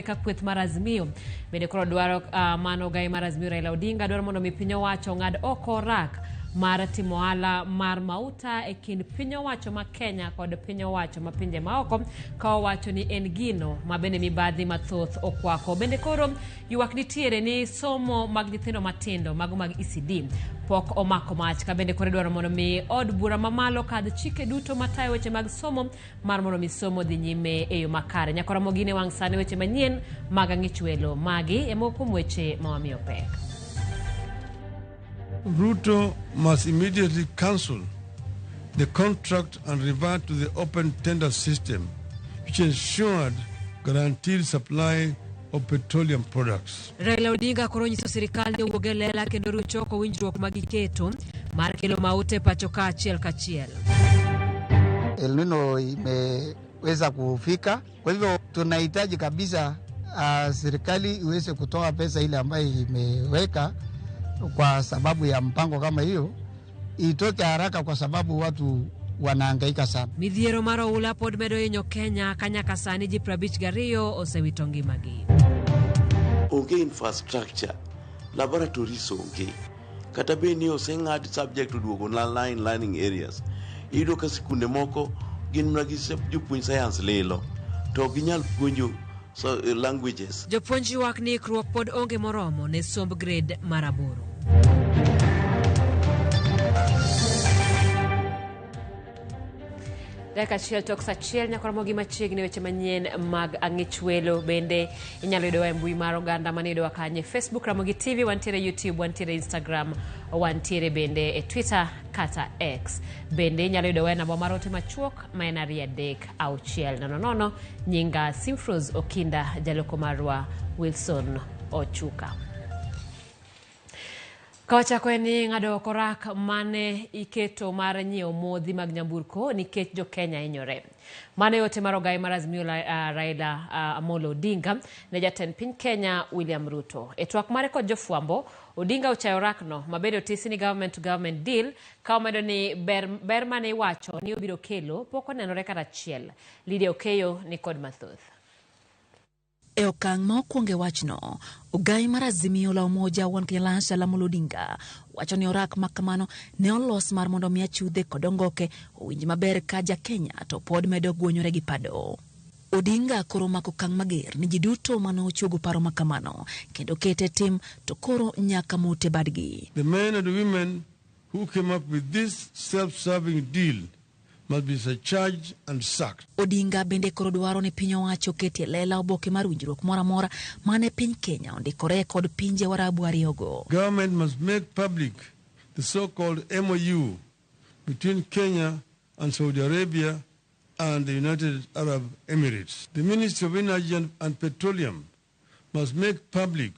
Ka kweth mar Azimio bende koro dwaro mano ogayi mar Azimio Raila Odinga dwaro mondo mi piny owacho ong'ad oko rak mar timo ohala mar mauta e kind piny owacho ma Kenya kod piny owacho ma pinje maoko ka owacho ni en gino ma bende mibadhi mathoth okwako. Bende koro ywak nitiere ni somo mag nyithindo matindo mago mag ECD pok omako mach ka bende koro idwaro mondo mi od bura mamalo kadh chike duto matayo weche mag somo mar mondo mi somo dhi nyime e yo makare. Nyakora Mogine wang' sani weche manyien mag ang'ich welo. Magi e moko kuom weche ma wamiyo pek. Ruto must immediately cancel the contract and revert to the open tender system, which ensured guaranteed supply of petroleum products. Raila Odinga koro nyiso sirikal ni owuog e lela kendo ruch oko winjruok ma giketo mar kelo maute pacho ka achiel kachiel. El Nino imeweza kufika, kwa hivyo tunahitaji kabisa serikali iweze kutoa pesa ile ambayo imeweka kwa sababu ya mpango kama hiyo itoke haraka, kwa sababu watu wanahangaika sana. Midhiero mar oula pod medo hinyo Kenya ka nyaka sani ji 52 osewito ngimagi. Onge infrastructure, laboratories onge. Kata bed ni oseng'ad subject oduogo na line learning areas. Iyudo ka sikunde moko gin mana gi jopuonj science lilo to ok ginyal puonjo so, languages. Jopuonj ywak ni ikruok pod onge moromo ne somb grade mar aboro. Dakika achiel tok sa achiel nyaka romo gi machiegni weche manyien mag ang'ich welo bende inyalo yudowa e mbui mar oganda mane yudowa kanye Facebook Ramogi TV wantiere YouTube wantiere Instagram wantiere bende e Twitter kata X bende inyalo yudowa e namba mar ote machuok ma en 23600 nyinga Simfros Okinda jaloko marwa Wilson Ochuka. Kawachako en ni ng'ado oko rak mane iketo mar nyiewo modhi mag nyamburko nikech jo Kenya hinyore. Mano e ote mar ogayi mar Azimio la Raila Amolo Odinga ne jatend piny Kenya William Ruto. E twak mare kod jofwambo, Odinga ochayo rakno ma bende otisi ni government to government deal ka omedo ni ber, ber mane iwacho ni obiro kelo pok onenore kata achiel. Lydia Okeyo ni kod mathoth. E okang' ma okwongo e wachno, ogai mar Azimio la Umoja One Kenya Alliance Raila Odinga wacho ni orak ma kamano ne olos mar mondo mi achudhe kod ongoke owinj maber ka ja Kenya to pod medo gwonyore gi pado. Odinga koro omako okang' mager ni ji duto mane ochuogo paro ma kamano kendo kete tim to koro nyaka mute badgi. The men and women who came up with this self-serving deal must be surcharged and sacked. Odinga bende koro dwaro ni piny owacho oketie lela oboke mar winjruok moro amora mane piny Kenya ondikore kod pinje Warabu ariyogo. Government must make public the so-called MOU between Kenya and Saudi Arabia and the United Arab Emirates. The Ministry of Energy and Petroleum must make public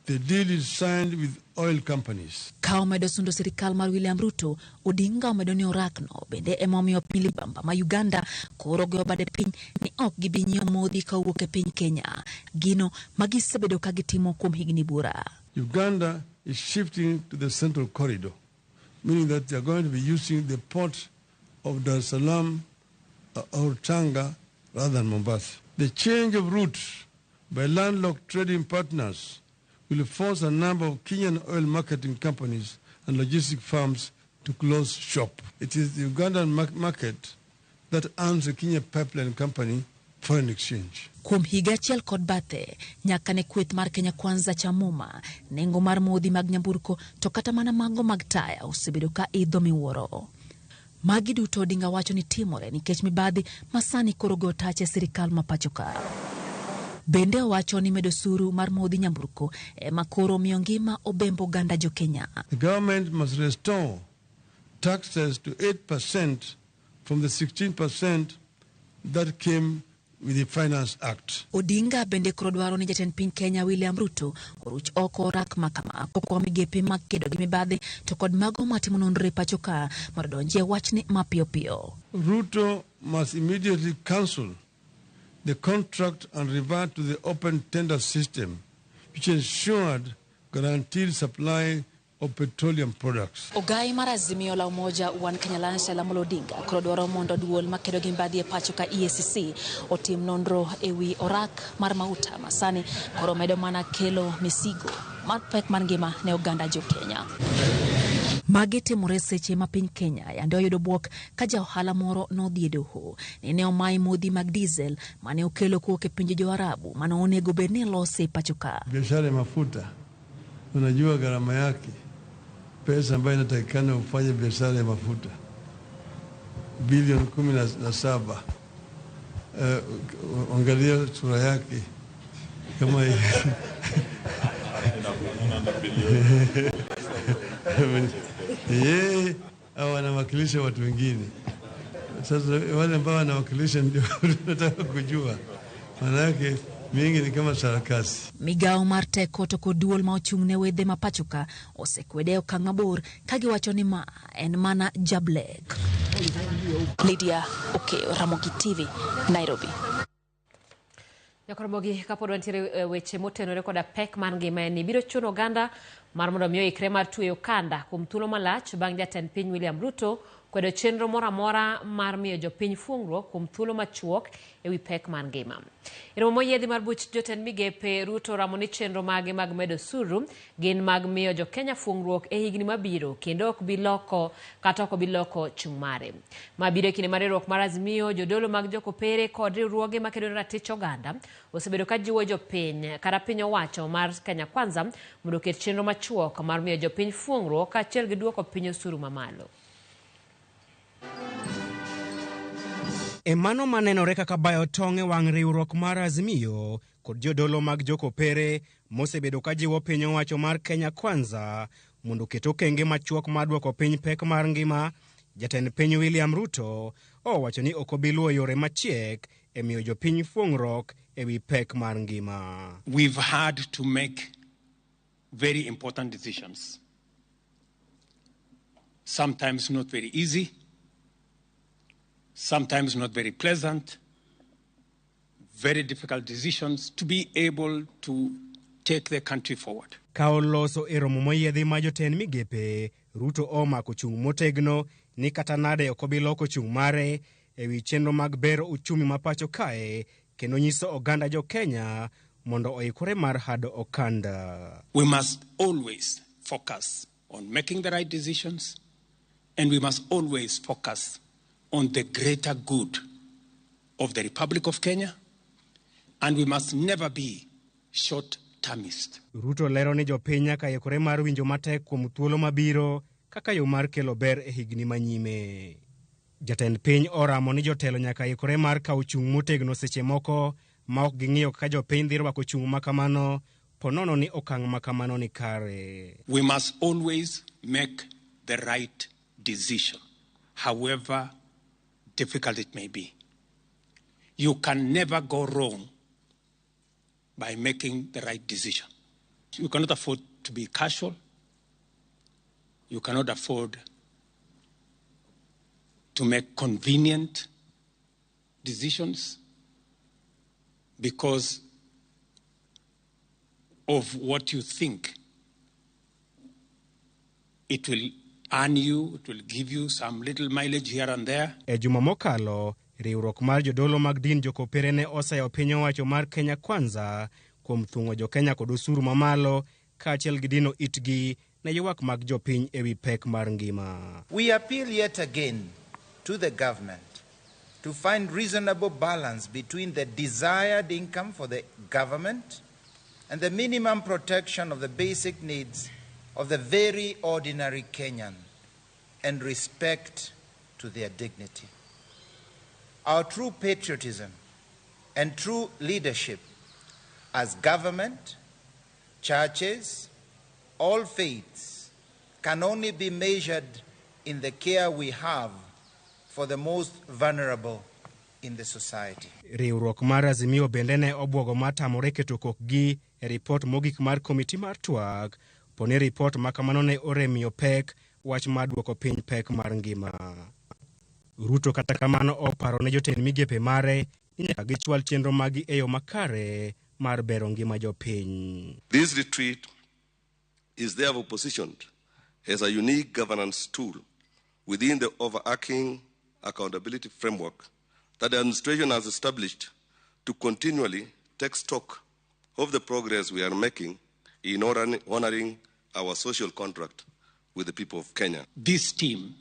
the deal is signed with oil companies. Ka omedo sundo sirikal mar William Ruto, Odinga omedo ni orakno bende ema omiyo piny libamba ma Uganda koro goyo bade piny ni ok gibi nyiewo modhi ka owuok e piny Kenya, gino ma gisebedo ka gitimo kuom higni buora. Uganda is shifting to the central corridor, meaning that they are going to be using the port of Dar es Salaam or Tanga rather than Mombasa. The change of route by landlocked trading partners will force a number of Kenyan oil marketing companies and logistic firms to close shop. It is the Ugandan market that earns the Kenya Pipeline Company foreign exchange. Kuom higa achiel kod bathe, nyaka ne kweth mar Kenya Kwanza cha muma, nengo mar modhi mag nyamburko to kata mana mago mag taya osebedo ka idho miwuoro. Magi duto Odinga wacho ni timore nikech mibadhi ma sani koro go tache sirikal ma pacho ka. Bende owacho ni medo osuru mar modhi nyamburko ema koro miyo ngima obembo oganda jo Kenya. The government must restore taxes to 8% from the 16% that came with the Finance Act. Odinga bende koro dwaro ni jatend piny Kenya William Ruto oruch oko rak makama kokwa migepe mag kedo gi mibadhi to kod mago matimo nonro e pacho ka mondo odonjie wachni mapiyo piyo. Ruto must immediately cancel the contract and revert to the open tender system, which ensured guaranteed supply of petroleum products. Ogai mar Azimio la Umoja One Kenya Alliance Raila Amolo Odinga koro dwaro mondo duol makedo gi mibadhi e pacho ka EACC otim nonro ewi orak mar mauta ma sani koro medo mana kelo misigo mar pek mar ngima ne oganda jo Kenya. Magi timore seche ma piny Kenya yande oyudo bwok ka ja ohala moro nodhi e doho ni ne omaye modhi mag diesel mane okelo kowuok e pinje jo Arabu mane onego bed ni lose e pacho ka. Biashara ya mafuta, unajua gharama yake, pesa ambayo inatakikana ufanye biashara ya mafuta bilioni 17. Angalia sura yake kama yeye au anawakilisha watu wengine. Sasa wale ambao wanawakilisha ndio tunataka kujua, maanake mingi ni kama sarakasi. Migawo mar teko to kod duol ma ochung' ne wedhe ma pacho ka osekwede e okang' mabor ka giwacho ni ma en mana jablek. Lydia Okeyo, Ramogi TV, Nairobi. Nyakoromogi, kapod wantiere weche motenore koda pek mar ngima en ni biro chuno oganda mar mondo mi oikre mar tweyo okanda kuom thuolo malach bang' jatend piny William Ruto kwedo chenro moro amora mar miyo jopiny fuong'ruok kuom thuolo machuok ewi pek mar ngima. E romo moyiedhi mar buch jotend migepe, Ruto oramo ni chenro mage mag medo osuru gin mag miyo jokenya fuong'ruok e higni mabiro kendo ok bi loko kata ok obi loko chung' mare. Ma biro e kinde mar riwruok mar Azimio, jodolo mag jokopere kod riwruoge makedo ne ratich oganda osebedo ka jiwo jopiny kata piny owacho mar Kenya Kwanza mondo oket chenro machuok mar miyo jopiny fuong'ruok kaachiel gi duoko piny osuru mamalo. E mano manenore kaka bayo tong' e wang' riwruok mar Azimio kod jodolo mag jokopere mosebedo ka jiwo piny owacho mar Kenya Kwanza mondo oket okenge machuok mar duoko piny pek mar ngima, jatend piny William Ruto owacho ni ok obi luwo yore machiek e miyo jopiny fuong'ruok ewi pek mar ngima. We've had to make very important decisions. Sometimes not very easy, sometimes not very pleasant, very difficult decisions to be able to take the country forward. Ka oloso e romo moyiedhi ma jotend migepe, Ruto omako chung' motegno ni kata nade ok obi loko chung' mare ewi chenro mag bero uchumi ma pacho kae kendo nyiso oganda jo Kenya mondo oikore mar hado okanda. We must always focus on making the right decisions, and we must always focus on the greater good of the Republic of Kenya, and we must never be short-termist. Ruto lero ni jopiny nyaka ikore mar winjo matek kuom thuolo mabiro kaka yo mar kelo ber e higni manyime. Jatend piny oramo ni jotelo nyaka ikore mar kawo chung' motegno seche moko ma ok ging'iyo kaka jopiny dhi rwako chung' makamano ponono ni okang' makamano ni kare. We must always make the right decision, however difficult it may be. You can never go wrong by making the right decision. You cannot afford to be casual. You cannot afford to make convenient decisions because of what you think it will earn you, it will give you some little mileage here and there. E juma mokalo, riwruok mar jodolo mag din jokopere ne oseyo piny owacho mar Kenya Kwanza kuom thung'o jokenya kod osuru mamalo kaachiel gi dino itgi ne ywak mag jopiny ewi pek mar ngima. We appeal yet again to the government to find reasonable balance between the desired income for the government and the minimum protection of the basic needs of the very ordinary Kenyan and respect to their dignity. Our true patriotism and true leadership as government, churches, all faiths can only be measured in the care we have for the most vulnerable in the society. Riwruok mar Azimio bende ne obwogo mar tamore keto kokgi e ripot mogik mar komiti mar twak poni ripot ma kamano ne oremiyo pek wach mar duoko piny pek mar ngima. Ruto kata kamano oparo ne jotend migepe mare ni nyaka gichwal chenro maggi e yo makare mar bero ngima jopiny. This retreat is therefore positioned as a unique governance tool within the overarching accountability framework that the administration has established to continually take stock of the progress we are making in honoring our social contract with the people of Kenya. This team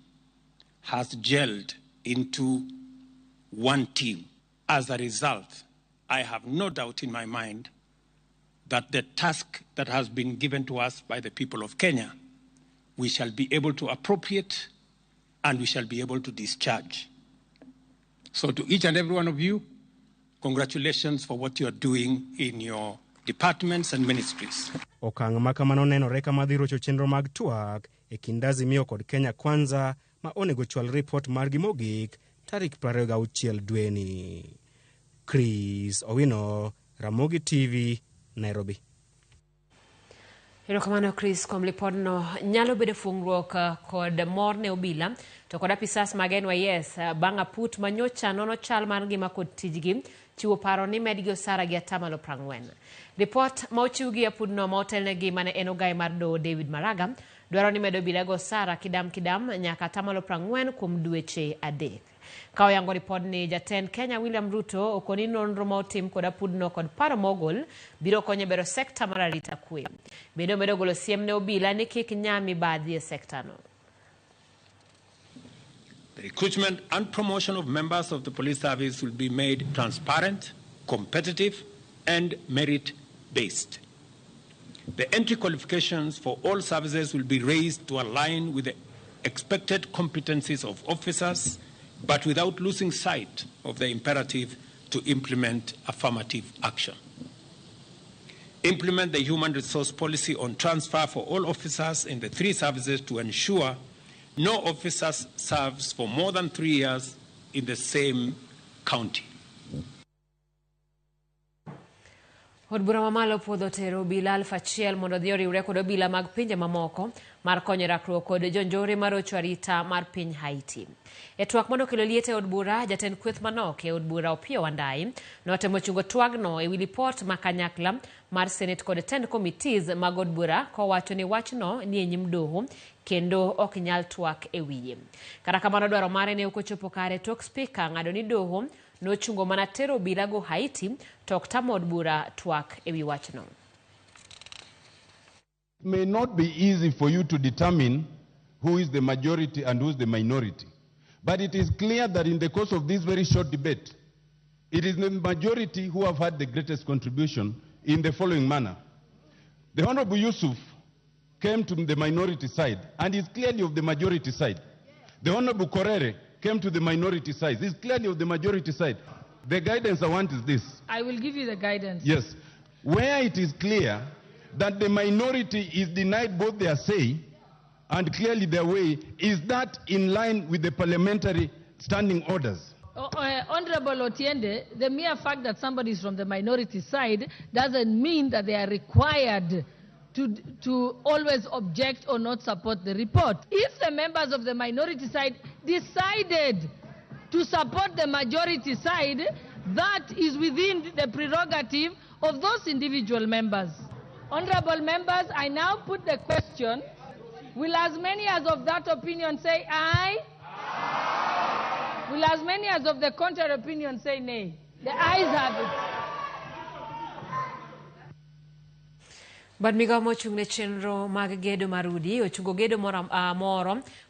has gelled into one team. As a result, I have no doubt in my mind that the task that has been given to us by the people of Kenya, we shall be able to appropriate and we shall be able to discharge. So to each and every one of you, congratulations for what you are doing in your departments and ministries. Okang' ma kamano nenore kama dhi rocho chenro mag twak e kind Azimio kod Kenya Kwanza ma onego chwal ripot margi mogik tarik 26 dweni. Chris Owino, Ramogi TV, Nairobi. Erokamano Chris kuom lipodno. Nyalo bedo fungruok kod mor ne obila to kod apisas mag NYS bang' aput manyocha nono chal mar ngima kod tijgi chiwo paro ni medgi osara gi atamalo 40. Ripot ma ochiw gi apudno ma otelnegi mane en ogaye mar doho David Maraga dwaro ni medo obila go osara kidam kidam nyaka atamalo 40 kuom dweche 3. Ka oyango ripodni, jatend Kenya William Ruto okoni nonro ma otim kod apudno kod paro mogol biro konyo bero sekta mar arita kwe. Bende omedo golo siem ne obila ni kik nya mibadhi e sekta no. The recruitment and promotion of members of the police service will be made transparent, competitive, and merit-based. The entry qualifications for all services will be raised to align with the expected competencies of officers, but without losing sight of the imperative to implement affirmative action. Implement the human resource policy on transfer for all officers in the 3 services to ensure no officer serves for more than 3 years in the same county. Od bura mamalo puodho tero obila 1000 mondo odhi oriwre kod obila mag pinje mamoko mar konyo rakruok kod jonjore marocho arita mar piny Haiti. E twak manokelo liet e od bura, jatend kweth manok e od bura Opiyo Wandayi notemo chungo twagno ewi lipot ma kanyakla mar Senate kod tend committees mag od bura kowacho ni wachno ni e nyim doho kendo ok nyal twak e wiye. Kata kamano dwaro mare ne ok ochopo kare tok spika ng'ado ni doho nochungo mana tero obila go Haiti to ok tamo od bura twak ewi wachno. It may not be easy for you to determine who is the majority and who is the minority. But it is clear that in the course of this very short debate, it is the majority who have had the greatest contribution in the following manner. The Honorable Yusuf came to the minority side and is clearly of the majority side. The Honorable Korere came to the minority side. He's clearly of the majority side. The guidance I want is this. I will give you the guidance. Yes. Where it is clear that the minority is denied both their say and clearly their way, is that in line with the parliamentary standing orders? Honorable Otiende, the mere fact that somebody is from the minority side doesn't mean that they are required to always object or not support the report. If the members of the minority side decided to support the majority side, that is within the prerogative of those individual members. Honorable members, I now put the question, will as many as of that opinion say aye? Aye. Will as many as of the contrary opinion say nay? The ayes have it. Bad migao mochung' ne chenro mag gedo mar udi ochungo gedo moro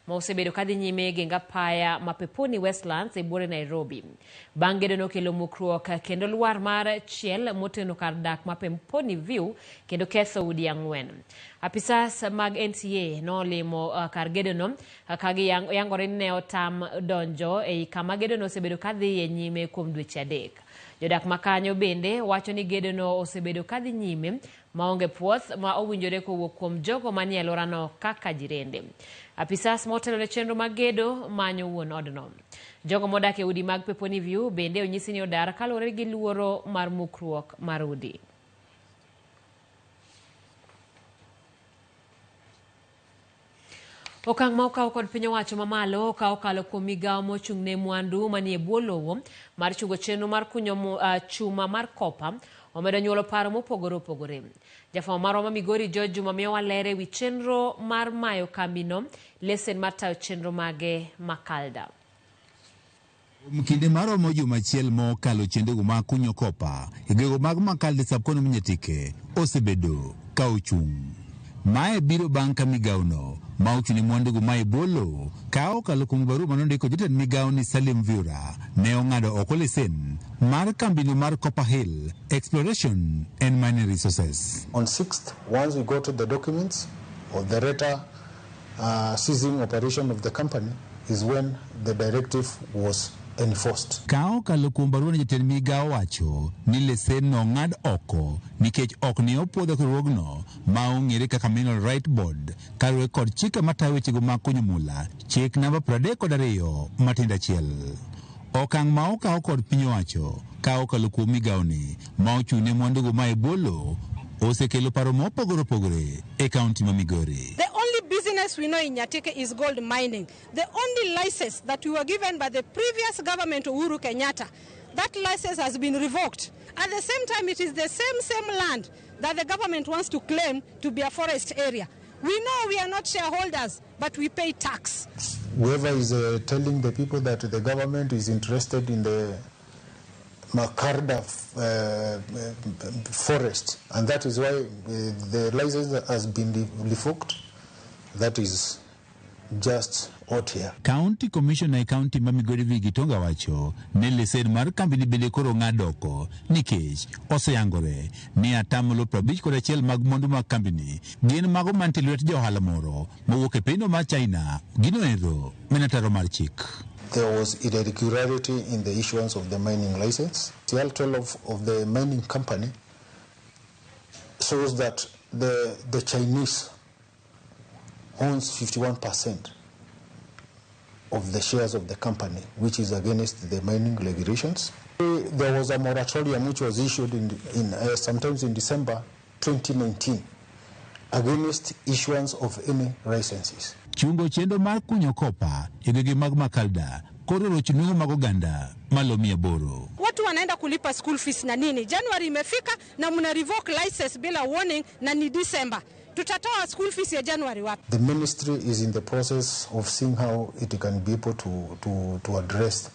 ma osebedo kadhi nyime e geng apaya ma Peponi Westlands e buore Nairobi. Bang' gedo nokelo mukruok kendo lwar mar chiel moteno kar dak ma Peponi View kendo ketho udi 4. Apisas mag NCA nolimo kar gedono ka giyangore ni ne otam donjo ei kama gedono osebedo kadhi nyime kuom dweche 3. Jodak makanyo bende wacho ni gedono osebedo kadhi nyime maonge puoth ma owinjore kowuok kuom jogo manie alworano kaka jirende. Apisas motelo ne chenro mag gedo manyo wuon odno. Jogo modak e udi mag Peponi View bende onyisi ni odar kaluwore gi luoro mar mukruok mar udi. Okang' ma okaw kod piny owacho mamalo ka okalo kuom migawo mochung' ne mwandu manie bwo lowo mar chungo chenro mar kunyo chuma mar kopa Omedo nyuolo paro mopogore opogore. Jafwambo marwa ma Migori George Juma miyowa ler ewi chenro mar mayo kambino lesen mar tayo chenro mage Makalda. Kuom kinde maromo juma achiel mokalo chenrogo mag kunyo kopa e gwenge mag Makalda sub-county ma Nyatike osebedo ka ochung'. Mae biro bang' ka migawono ma ochung' ne mwandugo ma e bwo lowo ka okalo kuom barua manondiko jatend migawo ni Salim Viura ne ong'ado oko lesen mar kambino mar Copper Hill Exploration and Mining Resources. On 6th, once we got the documents of the letter ceasing operation of the company is when the directive was enforced. Ka okalo kuom barua ne jatend migawo wacho ni lesen no ong'ad oko nikech ok ne opuodho riwruogno ma ong'ere kaka Mineral Right Board kaluwore kod chike matayo wechego mag kunyo mula chik namba 32 matindo achiel. Okang' ma okaw kod piny owacho ka okalo kuom migawoni ma ochung' ne mwandugo ma e bwo lowo osekelo paro mopogore opogore e kaunti ma Migori. The only business we know in Nyatike is gold mining. The only license that we were given by the previous government, Uhuru Kenyatta, that license has been revoked. At the same time, it is the same land that the government wants to claim to be a forest area. We know we are not shareholders, but we pay tax. Whoever is telling the people that the government is interested in the Makarda forest, and that is why the license has been revoked, that is just out here. County Commissioner e county ma Migori Vigi Gitonga wacho ni lesen mar kambini bende koro ong'ad oko nikech oseyangore ni atamalo 51 mag mwandu mag kambini gin mago mantie lwet ja ohala moro mowuok e pinyno mar China gino ero mana ataro mar chik. There was irregularity in the issuance of the mining license. The L12 of the mining company shows that the Chinese owns 51% of the shares of the company, which is against the mining regulations. There was a moratorium which was issued in sometimes in December 2019 against issuance of any licenses. Chungo chenro mar kunyo kopa e gwenge mag Makalda koro rocho nweng'o mag oganda malo 800. Watu wanaenda kulipa school fees na nini? January imefika na mna revoke license bila warning na ni December. Tutatoa school fees ya January wapi? The ministry is in the process of seeing how it can be able to address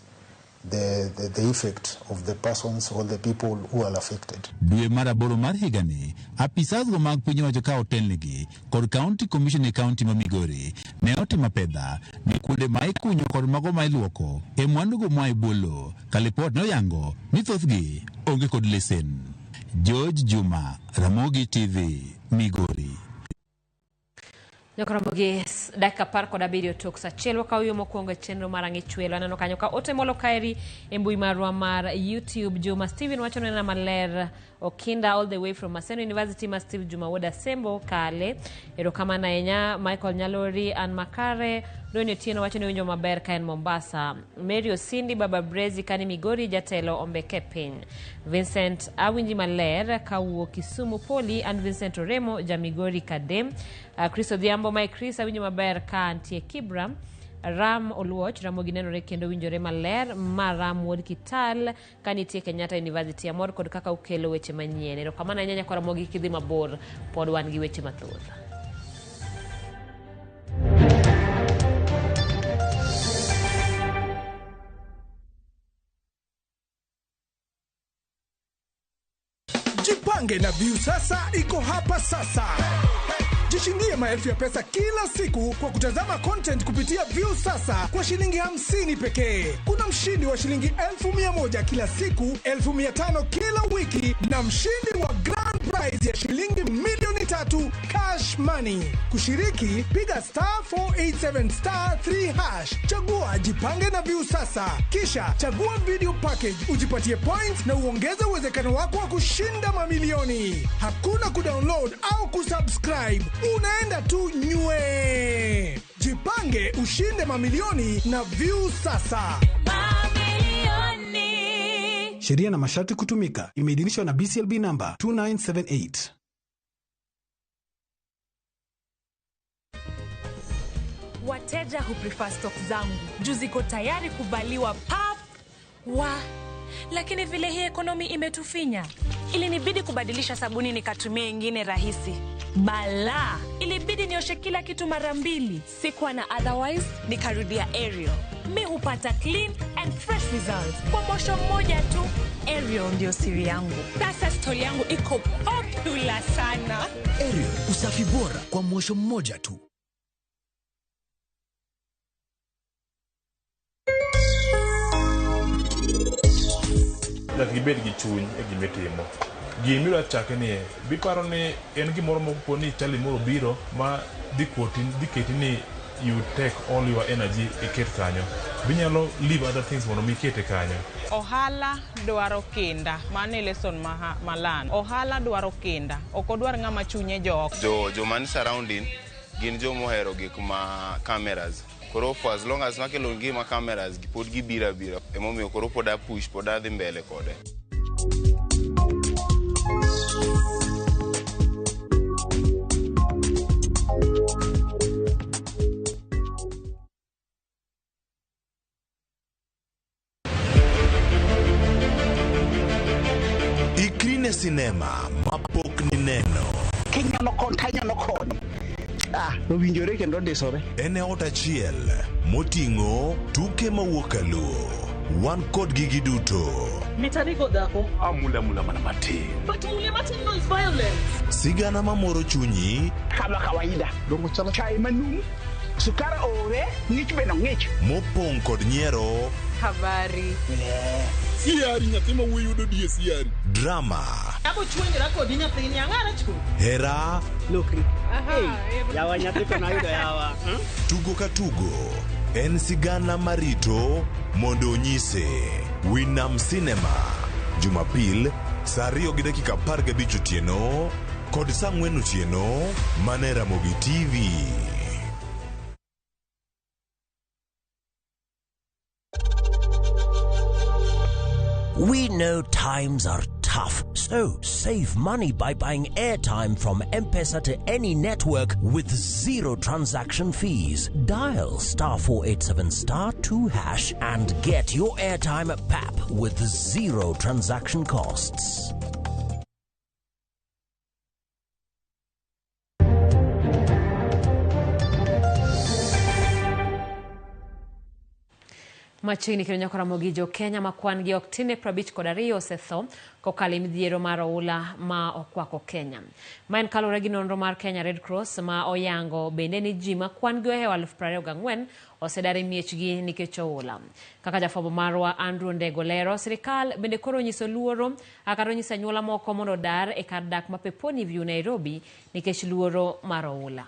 the effect of the persons or the people who are affected. Dwe mar aboro mar higani, apisas go mag piny owacho ka otelnegi kod County Commission e county ma Migori ne otimo apedha ni kuonde ma ikunyo kod mago ma iluoko e mwandugo moa e bwo lowo ka lipot noyango ni thothgi onge kod lesen. George Juma, Ramogi TV, Migori. Nyakoromogi dakika 17 tok saa achiel wakawo yo mokwongo e chenro mar ang'e chwelo. Aneno kanyo ka ote molo kaeri e mbui marwa mar YouTube. Juma Steven wacho nena maler Okinda all the way from Maseno University ma Steve Juma Wuod Asembo Kale. Erokamano ahinya Michael Nyalori an Makare. Doni Otieno wacho ni winjo maber ka en Mombasa. Mary Osindi Baba Brezi kani Migori jatelo ombeke piny. Vincent awinji maler kawuok Kisumu Poli and Vincent Oremo ja Migori Kadem. Chris Odhiambo my Chris awinjo maber ka antie Kibra. Ram Oluoch, Ramogi nenore kendo winjore maler ma Ram wuod Kital ka nitie Kenyatta University. Amor kod kaka ukelo weche manyien. Erokamano ahinya nyakwa Ramogi kidhi mabor pod wan gi weche mathoth. Jipange na Viusasa iko hapa sasa. Jishindie maelfu ya pesa kila siku kwa kutazama content kupitia Viusasa kwa shilingi 50 pekee. Kuna mshindi wa shilingi 1,100 kila siku, 500 kila wiki na mshindi wa grand prize ya shilingi 3,000,000 cash money. Kushiriki, piga *487*3#. Chagua Jipange na Viusasa. Kisha chagua video package ujipatie points na uongeze uwezekano wako wa kushinda mamilioni. Hakuna kudownload au kusubscribe. Unaenda tu nywe. Jipange ushinde mamilioni na Viusasa. Mamilioni. Sheria na masharti kutumika. Imeidhinishwa na BCLB number 2978. Wateja huprefer stock zangu juu ziko tayari kuvaliwa pap wa Lakini vile hii ekonomi imetufinya, ilinibidi kubadilisha sabuni nikatumia ingine rahisi. Bala, ilibidi nioshe kila kitu mara mbili. Sikuwa na otherwise, nikarudia Ariel. Mi hupata clean and fresh results kwa mosho mmoja tu. Ariel ndio siri yangu. Sasa stori yangu iko popular sana. Ariel, usafi bora kwa mwosho mmoja tu. Nyaka gibed gi chuny e gima itimo. Gima idwa chake ni biparo ni en gimoro mopo ni chali moro biro ma dhi kuoti dhi keti ni you take all your energy iket kanyo. Binyalo leave other things mondo mi ikete kanyo. Ohala dwaro kinda, mano e lesson ma malan. Ohala dwaro kinda, ok odwar ng'ama chunye jok. Jo man surrounding gin jomohero gik ma cameras. Koro for as long as makelo gima cameras pod gibiro abira. Emomiyo koro pod a push, pod adhi mbele kode. Ikri ne sinema mapok nineno. Kinyono kon tanyono koni. Owinjore kendo ndisore. En e ot achiel moting'o tuke mawuok kaluo. Wan kodgi giduto. Mitanigo dhako. Amula mula mana matin. But mule matin no is violence. Sigana mamoro chunyi. Kama kawaida. Dongo chalo chai manum. Sukari ore, ng'ich be no ng'ich. Mopong' kod nyiero. Habari. Siari nyathi ma wuoyi yudo die siari. Drama. Abo chuenjra kodi nyathini ang'ara chu. Hera. Lokri. Yawa nyathi to nayudo yawa. Tugo ka tugo en sigana marito mondo onyise. Winam Cinema. Jumapil saa 2:15 otieno kod saa 4 otieno mane Ramogi TV. We know times are tough, so save money by buying airtime from M-Pesa to any network with zero transaction fees. Dial *487*2# and get your airtime at PAP with zero transaction costs. Machiegni kendo nyaka Ramogi jo Kenya ma kwan gi ok tin ne 52 osetho kokalo e midhiero mar oula ma okwako Kenya. Ma en kaluwore gi nonro mar Kenya Red Cross ma oyango bende ni ji ma kwan gi ohewo 24,000 osedar e miechgi nikech oula. Kaka jafwambo marwa Andrew Ndego lero, sirikal bende koro onyiso luoro kata onyiso anyuola moko mondo odar e kar dak ma Peponi View Nairobi nikech luoro mar oula.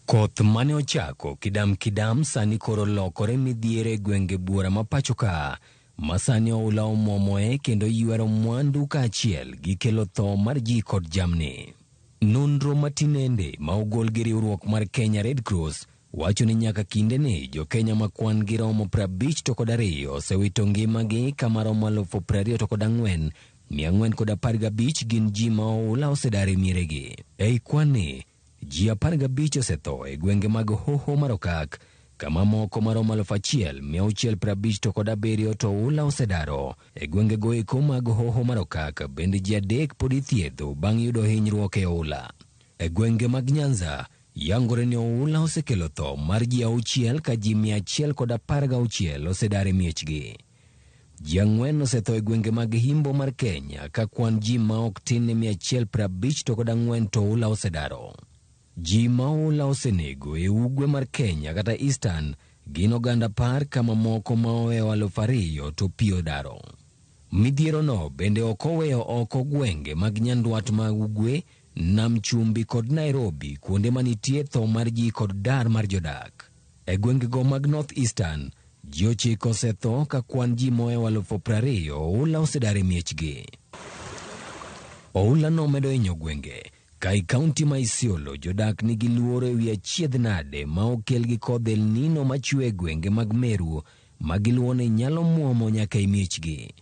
Koth mane ochako kidam kidam sani koro lokore midhiero e gwenge buora ma pacho ka ma sani oula omwomoe kendo ywero mwandu kaachiel gi kelo tho mar ji kod jamni. Nonro matinende ma ogol gi riwruok mar Kenya Red Cross wacho ni nyaka kindeni jo Kenya ma kwan gi romo 52 osewito ngimagi kama romo 24,415 gin ji ma oula osedar e mieregi. Ei kwan ni ji 15 osetho e gwenge mag Hoho mar Okak, kama moko maromo 1,657 to oula osedaro. E gwengego eko mag Hoho mar Okak bende ji 3 pod ithiedho bang' yudo hinyruok e oula. E gwenge mag Nyanza, yangore ni oula osekelo tho mar ji 6 ka ji 116 osedar e miechgi. Ji 4 osetho e gwenge mag Himbo mar Kenya ka kwan ji ma ok tin ne 154 to oula osedaro. Ji ma oula osenego e ugwe mar Kenya kata Eastern gin oganda 10 kama moko ma ohewo 2,000 to pi odaro. Midhierono bende ok oweyo oko gwenge mag Nyandwat ma ugwe, Nam Chumbi kod Nairobi kuonde manitie tho mar ji kod dar mar jodak. E gwengego mag North Eastern, ji 9 osetho ka kwan ji mohewo 20,000 oula osedar e miechgi. Oula nomedo hinyo gwenge. Ka i kaunti ma Isiolo, jodak nigi luoro ewi achiedh nade ma okel gi kodh El Nino machwe e gwenge mag Meru ma giluwo ni nyalo muomo nyaka e miechgi.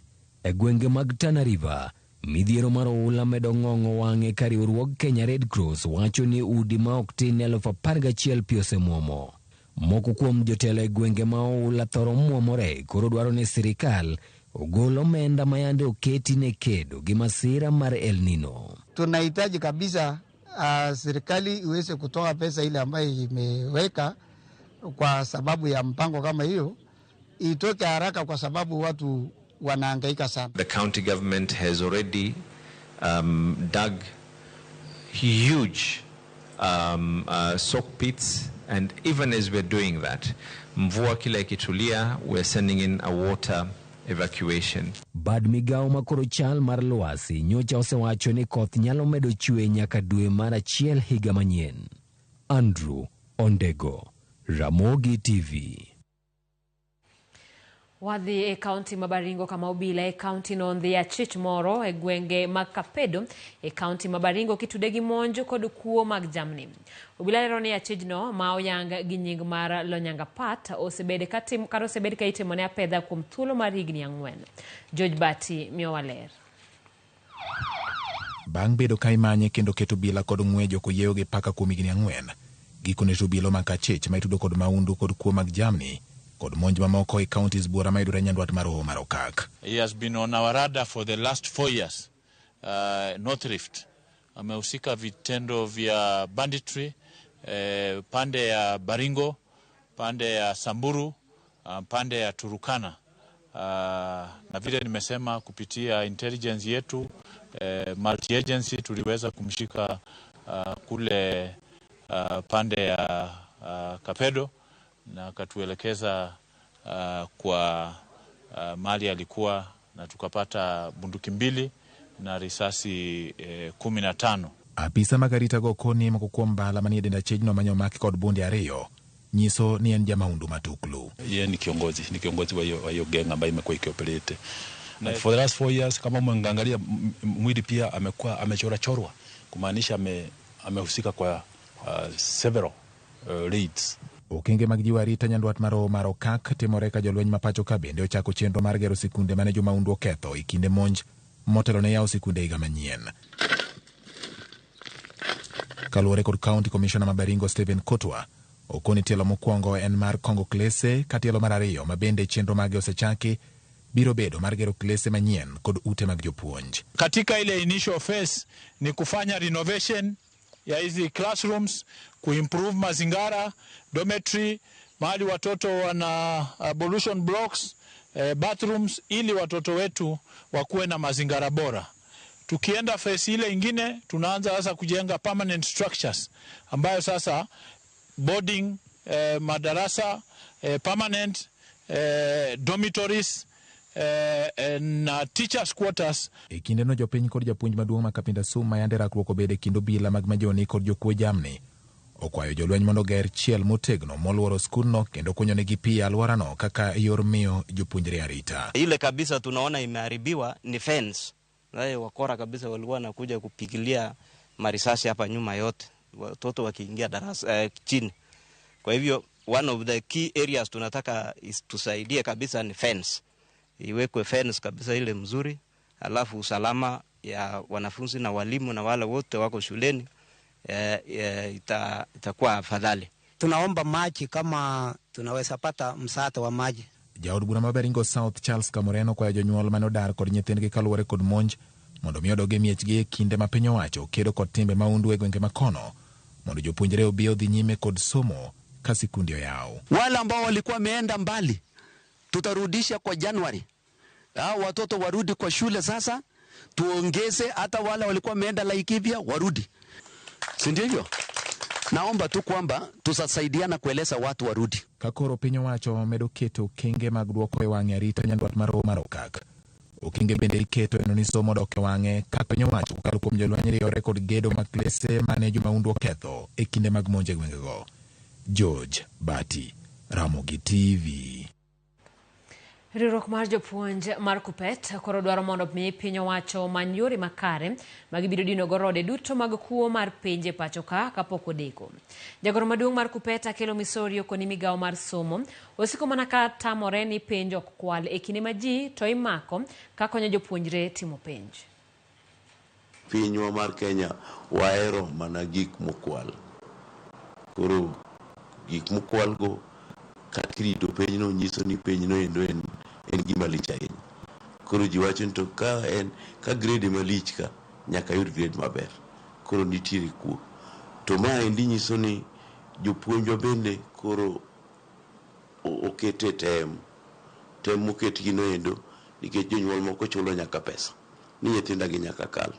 E gwenge mag Tana River, midhiero mar oula medo ng'ong'o wang'e ka riwruog Kenya Red Cross wacho ni udi ma ok tin 11,000 pi osemuomo. Moko kuom jotelo e gwenge ma oula thoro muomore koro dwaro ni sirikal ogol omenda ma yande oketi ne kedo gi masira mar El Nino. Tunahitaji kabisa serikali iweze kutoa pesa ile ambayo imeweka kwa sababu ya mpango kama hiyo itoke haraka, kwa sababu watu wanahangaika sana. The county government has already dug huge soak pits, and even as we're doing that, mvua kila ikitulia, we're sending in a water evacuation. Bad migawo ma koro chal mar lwasi nyocha osewacho ni koth nyalo medo chwe nyaka dwe mar achiel higa manyien. Andrew Ondego, Ramogi TV. Wadhi e kaunti ma Baringo kama obila e kaunti no ondhi achich moro e gwenge mag Kapedo e kaunti ma Baringo kitude gi monj kod kuo mag jamni. Obila lero ni achijno ma oyang gi nying mar Lonyanga Pat osebed ka tim kata osebed ka itimone apedha kuom thuolo mar higni 4. George Bati miyowa ler. Bang' bedo ka imanye kendo keto obila kod ng'wejo koyieyo gi paka kuom higni 4, gikone to obila omako achich ma itudo kod maundu kod kuo mag jamni kod monj mamoko e counties buora mayudore nyandwat mar Hoho mar Okak. He has been on our radar for the last 4 years. North Rift amehusika vitendo vya banditry, pande ya Baringo, pande ya Samburu, pande ya Turukana. Na vile nimesema kupitia intelligence yetu, multi agency, tuliweza kumshika kule pande ya Kapedo na akatuelekeza kwa mali alikuwa, na tukapata bunduki 2 na risasi 15. Apisa mag arita go koni moko kuom mbala manie dend achijno manyo omaki kod bunde 2 nyiso ni en jamaundu matuklu. Yeye ni kiongozi wa hiyo gang ambayo imekuwa ikioperate. And for the last 4 years kama mwangalia mwili pia amekuwa amechora chorwa, kumaanisha amehusika kwa several raids. Okenge mag jiwo arita nyandwat mar Hoho mar Okak timore ka jolweny ma pacho ka bende ochako chenro mar gero sikunde mane jomaundu oketho e kinde monj motelo ne yawo sikunde higa manyien. Kaluwore kod County Commissioner ma Baringo Stephen Kotwa, okoni tielo mokwongo en mar kongo klese ka tielo mar 2 ma bende chenro mage osechaki biro bedo mar gero klese manyien kod ute mag jopuonj. Katika ile initial phase ni kufanya renovation ya hizi classrooms, kuimprove mazingara, dormitory, mahali watoto wana ablution blocks, bathrooms, ili watoto wetu wakuwe na mazingara bora. Tukienda phase ile ingine tunaanza sasa kujenga permanent structures ambayo sasa boarding, madarasa, permanent dormitories, na teachers quarters. E kindeno jopiny kod japuonj maduong' ma Kapinda Suma yande rakruok obedo e kind obila mag majoni kod jokuo jamni okwayo jolweny mondo oger chiel motegno moluoro skundno kendo kunyonegi pi e alworano kaka yor miyo jopuonjre arita. Ile kabisa tunaona imeharibiwa ni fence. Naye wakora kabisa walikuwa wanakuja kupigilia marisasi hapa nyuma yote, watoto wakiingia darasa chini. Kwa hivyo one of the key areas tunataka tusaidie kabisa ni fence. Iwekwe fence kabisa ile mzuri, alafu usalama ya wanafunzi na walimu na wale wote wako shuleni itakuwa afadhali. Tunaomba maji kama tunaweza pata msaada wa maji. Jaod bura ma Baringo South Charles Kamoreno kwayo jonyuol mane odar kod nyithindgi kaluwore kod monj mondo mi odog e miechgi e kinde ma piny owacho kedo kod timbe maundu e gwenge makono mondo jopuonjre obi odhi nyime kod somo ka sikundi oyaw. Wale ambao walikuwa wameenda mbali tutarudisha kwa Januari. Hao watoto warudi kwa shule sasa, tuongeze hata wale walikuwa wameenda Laikipia warudi. Si ndivyo? Naomba tu kwamba tutasaidiana kueleza watu warudi. Kakoro piny owacho medo keto okenge mag duoko e wang'e arita nyandwat mar Hoho mar Okak. Okenge bende iketo neno ni somo dok e wang'e ka piny owacho kokalo kuom jolweny riwore kod gedo mag klese mane jomaundu oketho e kinde mag monj e gwengego. George Bati, Ramogi TV. Riwruok mar jopuonj mar Kuppet koro dwaro mondo mi piny owacho omany yore makare ma gibiro dino go rode duto mag kuo mar penj e pacho ka kapok odeko. Jagoro maduong' mar Kuppet Akelo Misori okoni migawo mar somo osiko mana ka tamore ni penj ok kwal e kinde ma ji to imako ka konyo jopuonjre timo penj. Pinywa mar Kenya wahero mana gik mokwal. Koro Gik mokwalgo kaka irito penjno nyiso ni penjno endo en gima lich ahinya. Koro ji wacho ni to ka en ka grade malich ka nyaka yud grade maber. Koro nitiere kuo. To maendi nyiso ni jopuonjwa bende koro okete tem. Tem moketgi no endo nikech jonyuol moko chulo nyaka pesa ni nyithinda gi nyaka kal.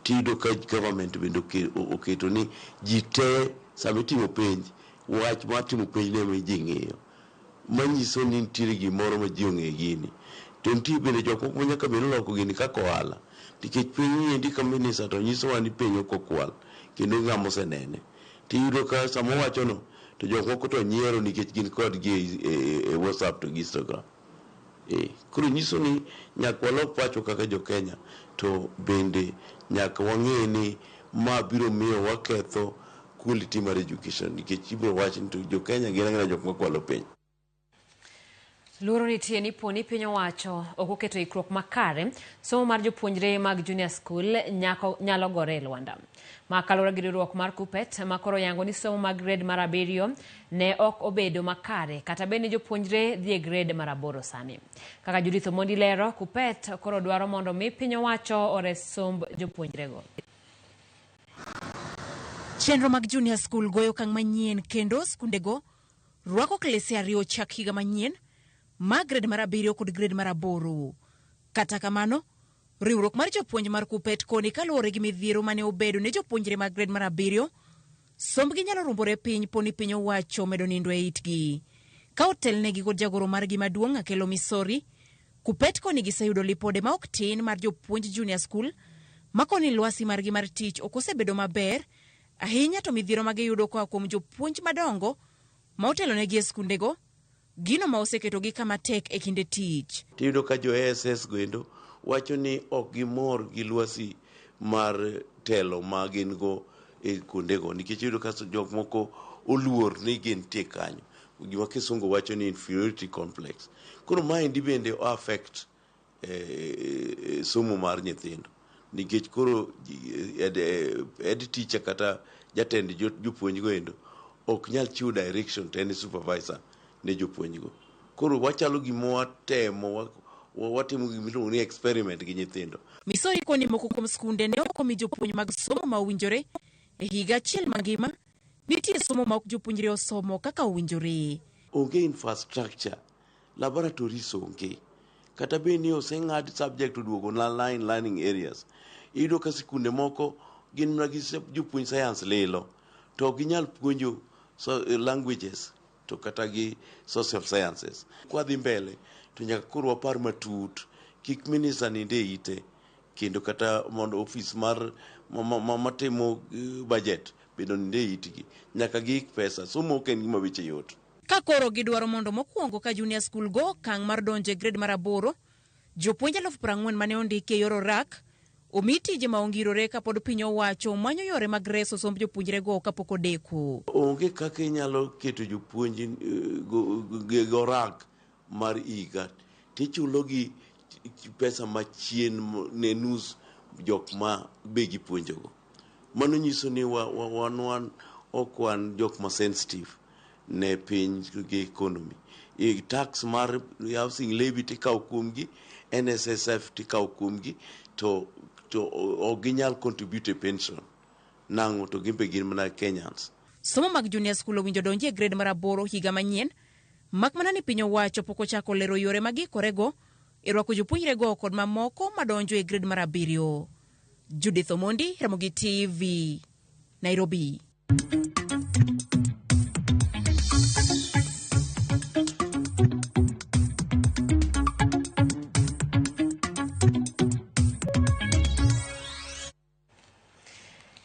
Tiyudo ka government bende oketo ni ji te sama itimo penj, wach mar timo penj no ema ji ng'iyo. Manyiso ni nitiere gimoro ma ji ong'e gini. To nitie bende jok moko ma nyaka bed ni oloko gini kaka ohala. Nikech piny ni endi ka minister to nyisowa ni piny ok okwal kendo ng'ama osenene. Tiyudo ka sama owacho no to jok moko to nyiero nikech gin kodgi e WhatsApp to gi Instagram. Koro nyiso ni nyaka walok pachwa kaka jo Kenya to bende nyaka wang'e ni ma biro miyo waketho quality mar education nikech ibiro wach ni to jo Kenya gin ang'ina jok makwalo piny. Luoro nitie ni po ni piny owacho ok oketo ikruok makare, somo mar jopuonjre mag junior school nyalo gore e lwanda. Ma kaluwore gi riwruok mar KUPPET ma koro yango ni somo mag grade mar 7 ne ok obedo makare kata bed ni jopuonjre dhi e grade mar 8 sani. Kaka Judith Omondi lero, KUPPET koro dwaro mondo mi piny owacho ores somb jopuonjrego. Chenro mag junior school goyo okang' manyien kendo skundego rwako klese 2 chak higa manyien ma grade mar 7 kod grade mar 8. Kata kamano, riwruok mar jopuonj mar KUPPET koni kaluwore gi midhiero mane obedo ne jopuonjre mag grade mar 7, sombgi nyalo rumbore piny poni piny owacho medo nindo e itgi. Ka otelnegi kod jagoro margi maduong' Akelo Misori, KUPPET koni giseyudo lipode ma ok tin mar jopuonj junior school ma koni lwasi margi mar tich ok osebedo maber ahinya to midhiero ma giyudo koa kuom jopuonj madongo ma otelonegi e skundego, gino ma oseketogi kama tek e kinde tich. Tiyudo ka jo ASS go endo wacho ni ok gimor gi lwasi mar telo ma gin go e kuondego nikech iyudo ka jok moko oluor ni gintie kanyo. Gima kisungu wacho ni inferiority complex. Koro maendi bende o affect somo mar nyithindo nikech koro head teacher kata jatend jopuonj go endo ok nyal chiwo direction to en supervisor ne jopuonj go. Koro wachalo gima watemo, watimo gima iluongo ni experiment gi nyithindo. Misori koni moko kuom skunde ne ok omi jopuonj mag somo ma owinjore e higa achiel mangima, nitie somo ma ok jopuonjre osomo kaka owinjore. Onge infrastructure, laboratories onge. Kata bed ni oseng'ad subject oduogo na line learning areas. Iyudo ka sikunde moko gin mana gi jopuonj science lilo to ok ginyal puonjo languages to kata gi social sciences. Kwadhi mbele to nyaka koro wapar matut kik minister ninde e ite kendo kata mondo ofis mar matimo budget bende oninde e itgi. Nyaka giik pesa, somo ok en gima weche yot. Ka koro gidwaro mondo mokwongo ka junior school go okang' mar donjo e grade mar 8, jopuonj 40,000 mane ondiki e yor orak omi tije ma ongirore kapod piny owacho manyo yore mag reso somb jopuonjrego kapok odeko. Onge kaka inyalo keto jopuonj gi orak mar higa tichulogi pesa machien ne nus jok ma be gipuonjogo. Mano nyiso ni wan ok wan jok ma sensitive ne piny gi economy. Tax mar housing levy tikawo kuomgi, NSSF tikawo kuomgi, to ok ginyal contribute e pension. Nang'o to gin be gin mana Kenyans. Somo mag junior school owinjo donji e grade mar 8 higa manyien, mak mana ni piny owacho pok ochako lero yore ma gikorego e rwako jopuonjrego kod mamoko madonjo e grade mar 7. Judith Omondi, Ramogi TV, Nairobi.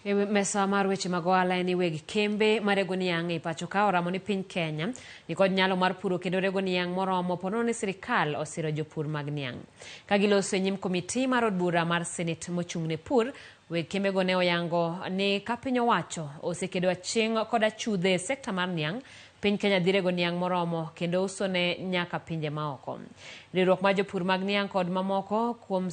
E mesa mar weche mag ohala en ni weg kembe marego niang' e pacho ka oramo ni piny Kenya nikod nyalo mar puro kendo rego niang' moromo ponono ni sirikal osiro jopur mag niang'. Ka giloso e nyim komiti mar od bura mar Senate mochung' ne pur, weg kembego ne oyango ni ka piny owacho osekedo aching' kod achudhe e sekta mar niang', Piny Kenya dhi rego niang' moromo kendo uso ne nyaka pinje maoko. Riwruok mar jopur mag niang' kod mamoko kuom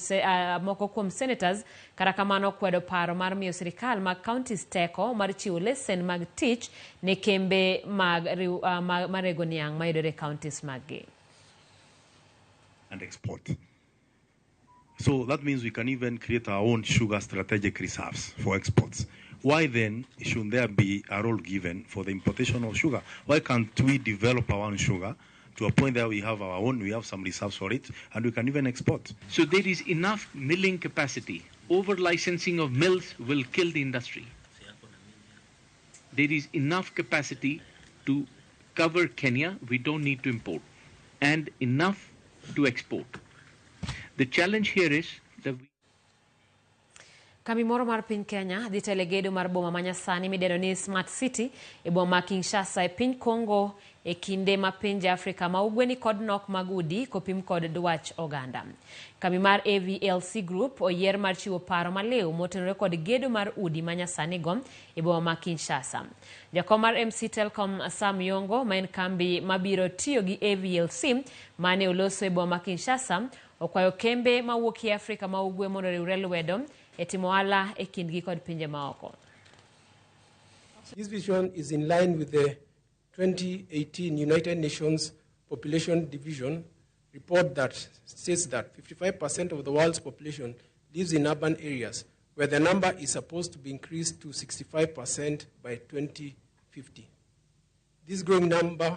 moko kuom senators kata kamano kwedo paro mar miyo sirikal mag counties teko mar chiwo lesen mag tich ne kembe mag marego niang' mayudore e counties mag gi. And export. So that means we can even create our own sugar strategic reserves for exports. Why then should there be a role given for the importation of sugar? Why can't we develop our own sugar to a point that we have our own, we have some reserves for it, and we can even export? So there is enough milling capacity. Over-licensing of mills will kill the industry. There is enough capacity to cover Kenya. We don't need to import. And enough to export. The challenge here is that we Kambi moro mar piny Kenya dhi telo e gedo mar boma ma nyasani midendo ni Smart City e boma ma Kinshasa e piny Congo e kinde ma pinje Afrika ma ugwe ni kod nok mag udi kopim kod dwach oganda. Kambi mar AVLC Group oyier mar chiwo paro maliw motenore kod gedo mar udi ma nyasani go e boma ma Kinshasa. Jakom mar MC Telcom Sam Yongo ma en kambi mabiro tiyo gi AVLC mane oloso e boma ma Kinshasa okwayo kembe mawuok e Afrika ma ugwe mondo oriwre lwedo e timo ohala e kindgi kod pinje maoko. This vision is in line with the 2018 United Nations Population Division report that states that 55% of the world's population lives in urban areas, where the number is supposed to be increased to 65% by 2050. This growing number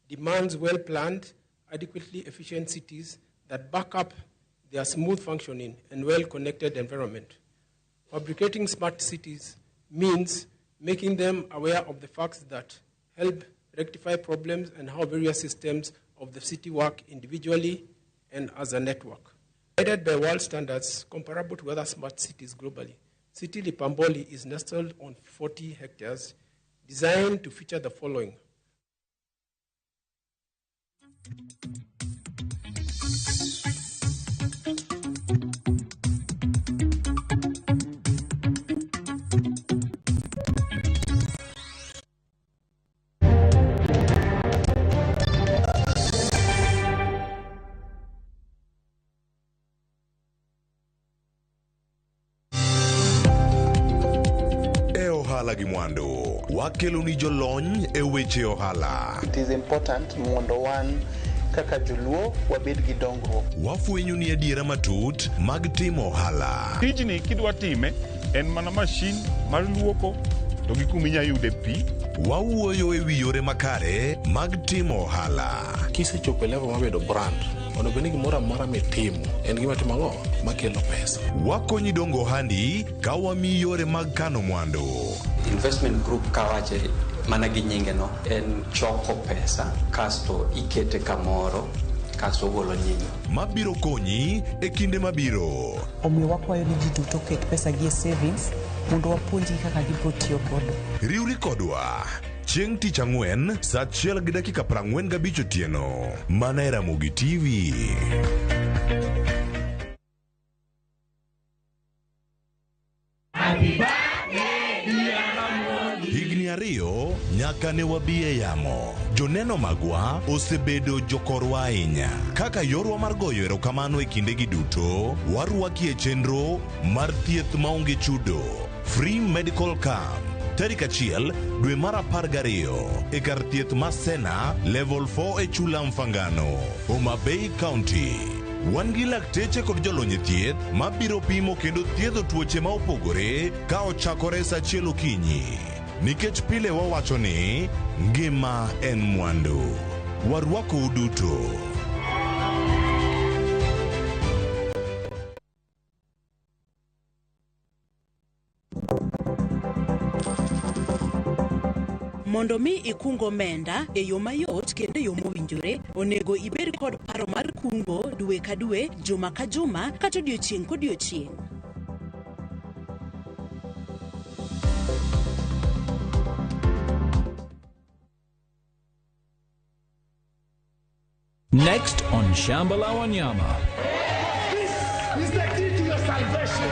demands well-planned, adequately efficient cities that back up their smooth functioning and well-connected environment. Fabricating smart cities means making them aware of the facts that help rectify problems and how various systems of the city work individually and as a network. Guided by world standards comparable to other smart cities globally, City Lipamboli is nestled on 40 hectares, designed to feature the following. Ohala gi mwandu wakelo ni jolony e weche ohala. It is important mondo wan kaka joluo wabed gi dongruok. Wafwenyo ni adiera matut mag timo ohala. Tijni kidwa time en mana mashin mar luoko to gi kuma inya yude pi. Wawuoyo e wi yore makare mag timo ohala. Kisechopo e level mar bedo brand, onego bed ni gimoro amora mitimo en gima timo ang'o makelo pesa. Wakonyi dongo ohandi ka wamiyi yore mag kano mwandu. Investment group kawache mana gi nyinge no en choko pesa kasto ikete kamoro kasto ogolo nyinyo. Mabiro konyi e kinde mabiro. Omiyo wakwayo ni ji duto oket pesa gi e savings mondo wapuonjgi kaka gibiro tiyo godo. Riwri kodwa chieng' tich ang'wen saa 1:45 otieno mana e Ramogi TV. Higni 2 nyaka ne wabi e yamo. Joneno magwa osebedo jokorwa ahinya. Kaka yorwa mar goyo erokamano e kindegi duto, warwaki e chenro mar thieth maonge chudo, Free Medical Camp. Tarik 1 dwe mar 12 e kar thieth ma Sena Level 4 e Chula Mfangano, Homa Bay County. Wan gi lakteche kod jolony e thieth mabiro pimo kendo thiedho tuoche ma opogore ka ochakore saa 1 okinyi. Nikech pile wawacho ni ngima en mwandu. Warwakou duto. Mondo mi ikung omenda e yo mayot kendo e yo mowinjore, onego ibed kod paro mar kungo dwe ka dwe, juma ka juma, kata odiochieng' kodiochieng'. Next on Shamba La Wanyama. This is the key to your salvation.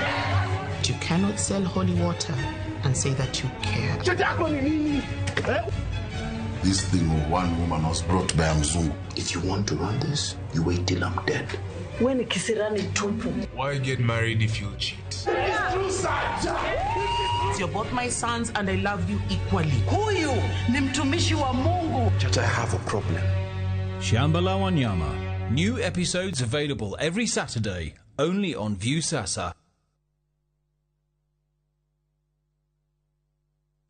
You cannot sell holy water and say that you care. Shida yako ni nini? This thing of one woman was brought by a Mzungu. If you want to run this, you wait till I'm dead. We ni kisirani tupu. Why get married if you'll cheat? You're both my sons and I love you equally. Huyu ni mtumishi wa Mungu. Chacha, I have a problem. Shamba la Wanyama. New episodes available every Saturday, only on Viusasa.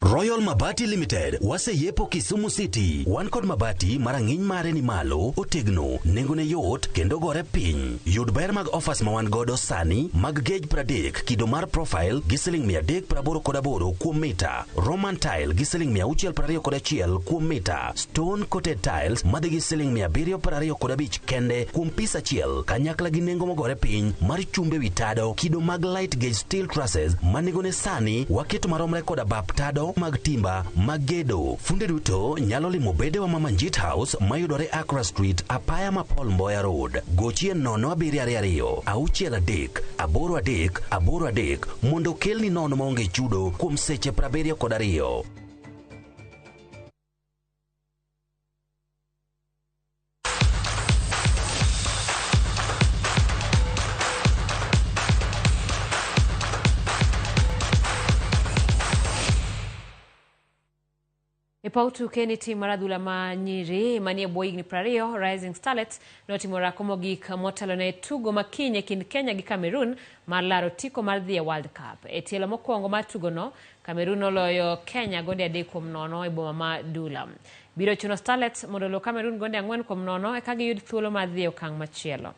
Royal Mabati Limited waseyepo Kisumu City. Wan kod mabati ma rang'iny mare ni malo, otegno, nengone yot kendo gore piny. Yud ber mag offers ma wan godo sani mag gauge 30 kido mar profile gi siling 388 kuom mita, Roman tile gi siling 621 kuom mita, stone coated tiles madhi gi siling 725 kende kuom pis achiel, kanyakla gi nengo mogore piny mar chumbe wi tado kido mag light gauge steel trusses ma nengone sani waketo maromre koda bap tado mag timba mag gedo. Funde duto nyalo limo bedewa ma Manjit House mayudore Accra Street, apaya ma Paul Mboya Road. Gochie 0722 63 83 83 mondo okelni nono maonge chudo kuom seche 72. E paw tuke ni tim mar adhula ma nyiri manie bwo higni 20 Rising Starlets notimo orako mogik motelo ne tugo ma kiny e kind Kenya gi Cameroon mar laro otiko mar dhi e World Cup. E tielo mokwongo mar tugono, Cameroon noloyo Kenya gonde 3-0 e boma ma Dula. Biro chuno Starlets mondo olo Cameroon gonde 4-0 eka giyud thuolo mar dhi e okang' machielo.